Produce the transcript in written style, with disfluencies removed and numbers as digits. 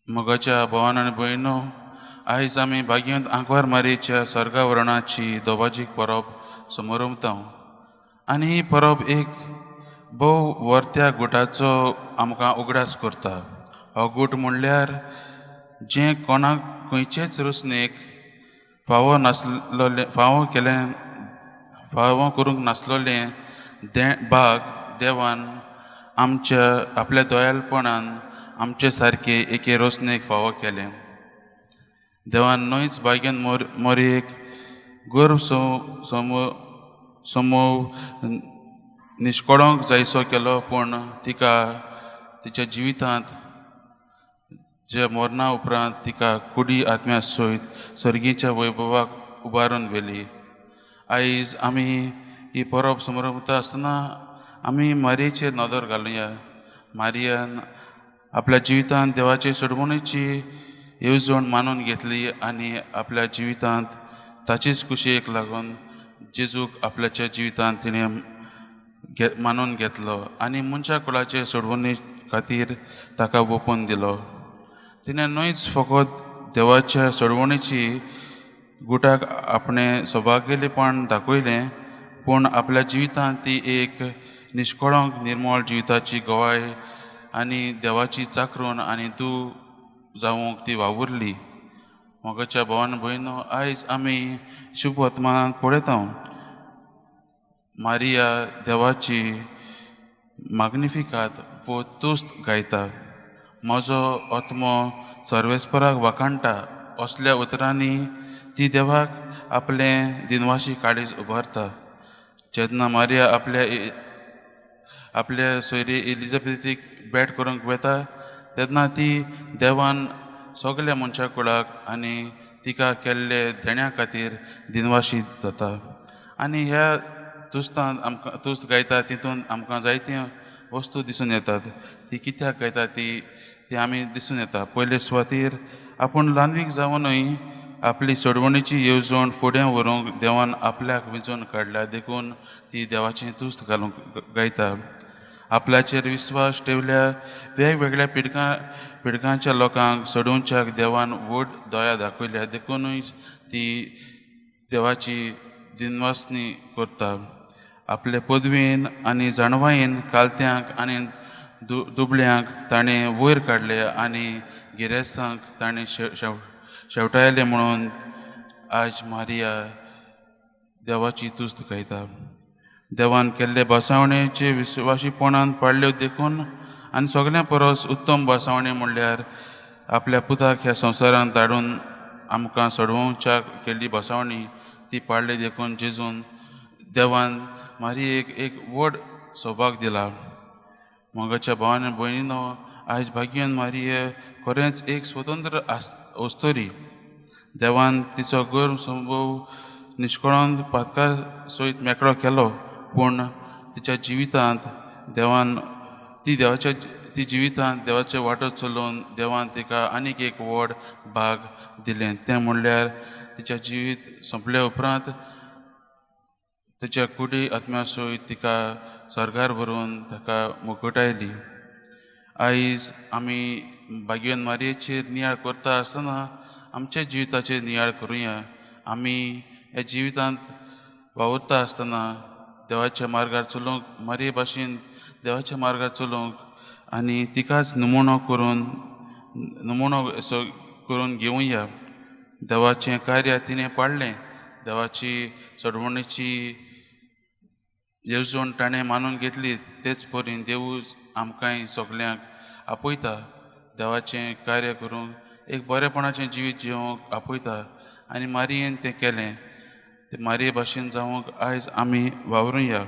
मोगाच्या भावान आनी भयणो, आयज आमी भाग्यवंत आंकवार मारयेच्या सर्गावरणाची दोबाजीक परब समोरमता आनी ही परब एक भोव वर्त्या गुटाचो आमकां उगडास करता. हो गूट म्हणल्यार जें कोणाक खंयचेच रचणेक फावो नासलोलें, फावो केलें, फावो करूंक नासलोलें भाग देवान आमच्या आपल्या दयालपणान आमचे सारके एके रचणेक फावो केलें. देवान न्हयच भाग्यान मोरयेक गर्व समोव निश्कळोंक जायसो केलो, पूण तिका तिच्या जिवितांत जे मरणा उपरांत तिका कुडी आत्म्या सयत सर्गीच्या वैभवाक उबारून व्हेली. आयज आमी ही परब समरता आसतना आमी मारयेचेर नदर घालुया. मारियान आपल्या जिवितांत देवाचे सोडवणेची येवजण मानून घेतली आनी आपल्या जिवितांत ताचेच कुशयेक लागून जेजूक आपल्याच्या जिवितांत तिणें मानून घेतलो आनी मनशा कुळाचे सोडवणे खातीर ताका वोपून दिलो. तिणें न्हयच फकत देवाच्या सोडवणेची गुटाक आपणें सौभाग्यलेपण दाखयलें, पूण आपल्या जिवितांत ती एक निश्कळंक निर्मळ जिविताची गवाय आनी देवाची चाकरून आनी तूं जावंक ती वावुरली. मोगाच्या भावान भयणो, आयज आमी शुभ वर्तमानांत पळयता मारिया देवाची माग्निफिकात वो तुस्त गायता. म्हजो आत्मो सर्वेस्पराक वाखाणटा असल्या उतरांनी ती देवाक आपलें दिनवाशी काळीज उबारता. जेन्ना मारिया आपल्या आपल्या सोयरी एलिजाबेथीक भेट करूंक वता तेन्ना ती देवान सगल्या मनशा कुळाक आनी तिका केल्ले देण्या खातीर दिनवाशी जाता. आनी ह्या तुस्तांत आमकां तुस्त गायता तितून आमकां जायत्यो वस्तू दिसून येतात. ती कित्याक गायता ती ती आमी दिसून येता. पयले सुवातेर आपूण ल्हानवीक जावनूय आपली सोडवणेची येवजण फुडें व्हरूंक देवान आपल्याक विंचून काडल्या, देखून ती देवाचें तुस्त घालूंक गायता. आपल्याचेर विस्वास ठेवल्या वेगवेगळ्या पिडकांच्या लोकांक सोडोवच्याक देवान व्हड दया दाखयल्या, देखुनूय ती देवाची दिनवासनी करता. आपले पदवेन आनी जाणवायेन कालत्यांक आनी दुबळ्यांक ताणें वयर काडले आनी गिरेस्तांक ताणें शेवटायलें म्हणून आज मारिया देवाची तुस्त गायता. देवान केल्ले बसावणेचे विस्वाशीपणान पाडल्यो देखून आनी सगळ्यां परस उत्तम बसावणी म्हणल्यार आपल्या पुताक ह्या संवसारांत धाडून आमकां सोडोवच्याक केल्ली बसावणी ती पाडली देखून जेजून देवान मारियेक एक व्हड सौभाग दिला. मोगाच्या भावान भयणीनो, आयज भाग्यान मारिये खरेंच एक स्वतंत्र अस्तोरी. देवान तिचो गर्व संभव निश्कळोन पातका सयत मेकळो केलो, पूण तिच्या जिवितांत देवान ती देवाच्या ती जिवितांत देवाचे वाटो चलोवन देवान तिका आनीक एक व्हड भाग दिलें. तें म्हणल्यार तिच्या जिवीत सोंपल्या उपरांत तिच्या कुडी आत्म्या सयत तिका सर्गार व्हरून ताका मुकुटायली. आयज आमी भाग्यवंत मारयेचेर नियाळ करता आसतना आमच्या जिविताचेर नियाळ करुया. आमी ह्या जिवितांत वावुरता आसतना देवाच्या मार्गार चलोवंक मारये भाशेन देवाच्या मार्गार चलोवंक आनी तिकाच नमुनो करून नमुनो असो करून घेवया. देवाचें कार्य तिणें पाडलें, देवाची सोडवणेची येवजण ताणें मानून घेतली. तेच परीन देवूच आमकांय सगल्यांक आपयता देवाचें कार्य करूंक, एक बरेपणाचें जिवीत जिवंक आपयता आनी मारयेन तें केलें. ते मारये भाशेन जावंक आयज आमी वावरुया.